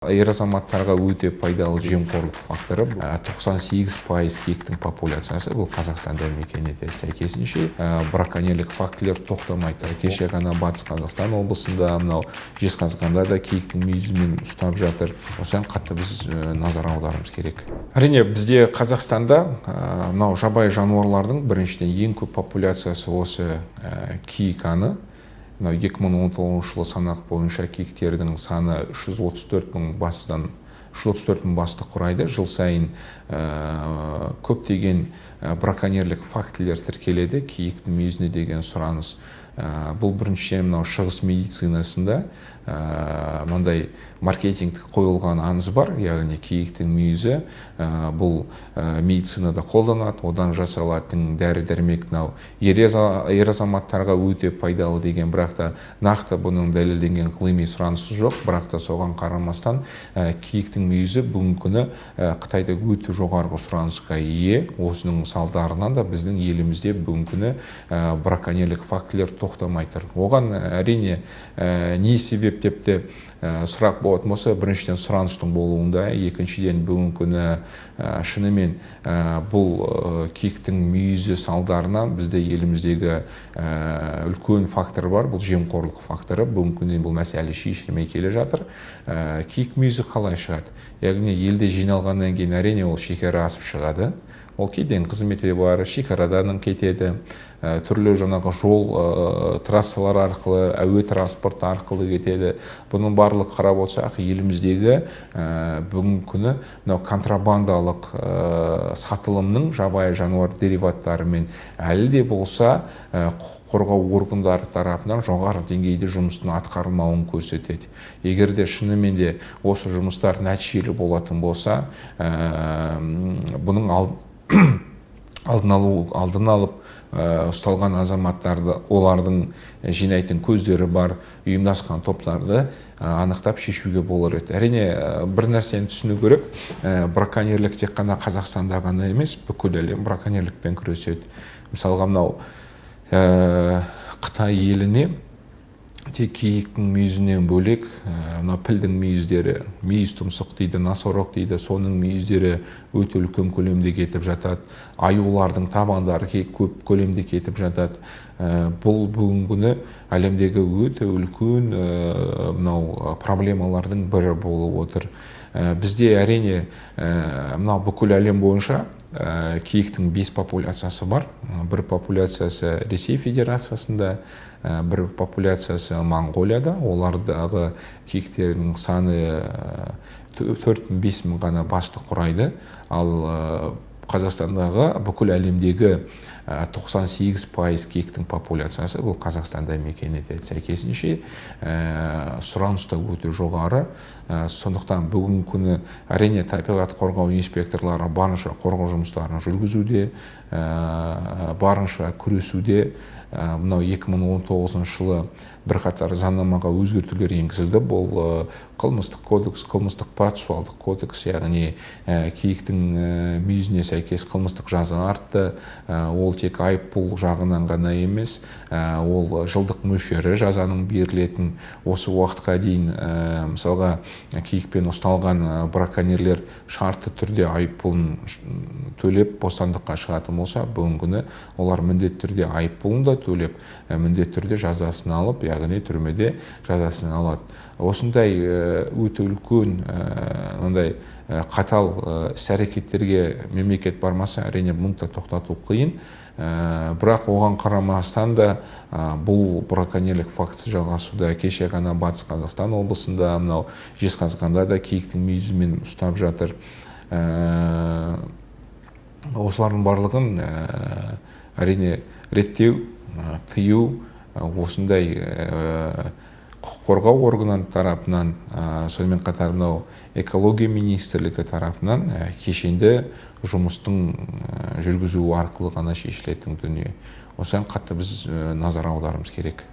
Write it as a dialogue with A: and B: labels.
A: Ер азаматтарға өте пайдалы жемқорлық факторы. 98% киіктің популяциясы бұл Қазақстанда мекен етеді. Сәйкесінше, браконьерлік фактілер тоқтамайды. Кеше ғана Батыс Қазақстан облысында, мынау Жезқазғанда да киіктің мүйізімен ұстап жатыр. Осыған қатты біз назар аударуымыз керек. Әрине, бізде Қазақстанда мынау жабайы жануарлардың біріншіден ең көп популяциясы осы киік аңы. Мынау 2019 жылы санақ бойынша киіктердің саны 334 мың бастан, 334 мың басты құрайды. Жыл сайын көптеген браконьерлік фактілер тіркеледі. Киіктің мүйізіне деген сұраныс, бұл біріншіден мынау шығыс медицинасында мынандай маркетингтік қойылған аңыз бар, яғни киіктің мүйізі бұл медицинада қолданады, одан жасалатын дәрі дәрмек мынау ер азаматтарға өте пайдалы деген. Бірақ та нақты бұның дәлелденген ғылыми сұранысы жоқ. Бірақ та соған қарамастан, киіктің мүйізі бүгінгі күні Қытайда өте жоғарғы сұранысқа ие. Осының салдарынан да біздің елімізде бүгінгі күні браконьерлік фактілер тоқтамай тұр. Оған, әрине, не себеп деп те сұрақ болатын болса, біріншіден, сұраныстың болуында, екіншіден, бүгінгі күні шынымен бұл киіктің мүйізі салдарынан бізде еліміздегі үлкен фактор бар, бұл жемқорлық факторы. Бүгінгі күнде бұл мәселе шешілмей келе жатыр. Киік мүйізі қалай шығады? Яғни елде жиналғаннан кейін, әрине, ол шекара асып шығады. Ол кеден қызметі бар, шекарадан кетеді, түрлі жаңағы жол, трассалар арқылы, әуе транспорты арқылы кетеді. Бұның барлығы, қарап отырсақ, еліміздегі бүгінгі күні мынау контрабандалық сатылымның жабайы жануар дериваттарымен әлі де болса құқық қорғау органдары тарапынан жоғары деңгейде жұмыстың атқарылмауын көрсетеді. Егер де шынымен де осы жұмыстар нәтижелі болатын болса, бұның алдын алу, алдын алып, ұсталған азаматтарды, олардың жинайтын көздері бар ұйымдасқан топтарды анықтап шешуге болар еді. Әрине, бір нәрсені түсіну керек: браконьерлік тек қана Қазақстанда ғана емес, бүкіл әлем браконьерлікпен күреседі. Мысалға, мынау Қытай еліне тек киіктің мүйізінен бөлек, мына пілдің мүйіздері, мүйіз тұмсық дейді, носорог дейді, соның мүйіздері өте үлкен көлемде кетіп жатады. Аюлардың табандары көп көлемде кетіп жатады. Бұл бүгінгі күні әлемдегі өте үлкен мынау проблемалардың бірі болып отыр. Бізде, әрине, мынау бүкіл әлем бойынша киіктің бес популяциясы бар. Бір популяциясы Ресей Федерациясында, бір популяциясы Моңғолияда. Олардағы киіктердің саны 4-5 мың ғана басты құрайды. Ал Қазақстандағы, бүкіл әлемдегі 98% киіктің популяциясы бұл Қазақстанда мекен етеді. Сәйкесінше, сұраныс та өте жоғары. Сондықтан бүгінгі күні, әрине, табиғат қорғау инспекторлары барынша қорғау жұмыстарын жүргізуде, барынша күресуде. Мынау 2019 жылы бірқатар заңнамаға өзгертулер енгізілді. Бұл қылмыстық кодекс, қылмыстық процессуалдық кодекс, яғни киіктің мүйізіне сәйкес қылмыстық жаза артты. Ол тек айыппұл жағынан ғана емес, ол жылдық мөлшері жазаның берілетін. Осы уақытқа дейін, мысалға, киікпен ұсталған браконьерлер шартты түрде айыппұлын төлеп, бостандыққа шығатын болса, бүгінгі күні олар міндетті түрде айыппұлын да төлеп, міндетті түрде жазасын алып, яғни түрмеде жазасын алады. Осындай өте үлкен, мындай қатал іс әрекеттерге мемлекет бармаса, әрине, бұны да тоқтату қиын. Бірақ оған қарамастан да бұл браконьерлік фактісі жалғасуда. Кеше ғана Батыс Қазақстан облысында, мынау Жезқазғанда да киіктің мүйізімен ұстап жатыр. Осылардың барлығын, әрине, реттеу, тыю осындай құқық қорғау органы тарапынан, сонымен қатар мынау экология министрлігі тарапынан кешенді жұмыстың жүргізуі арқылы ғана шешілетін дүние. Осыған қатты біз назар аударуымыз керек.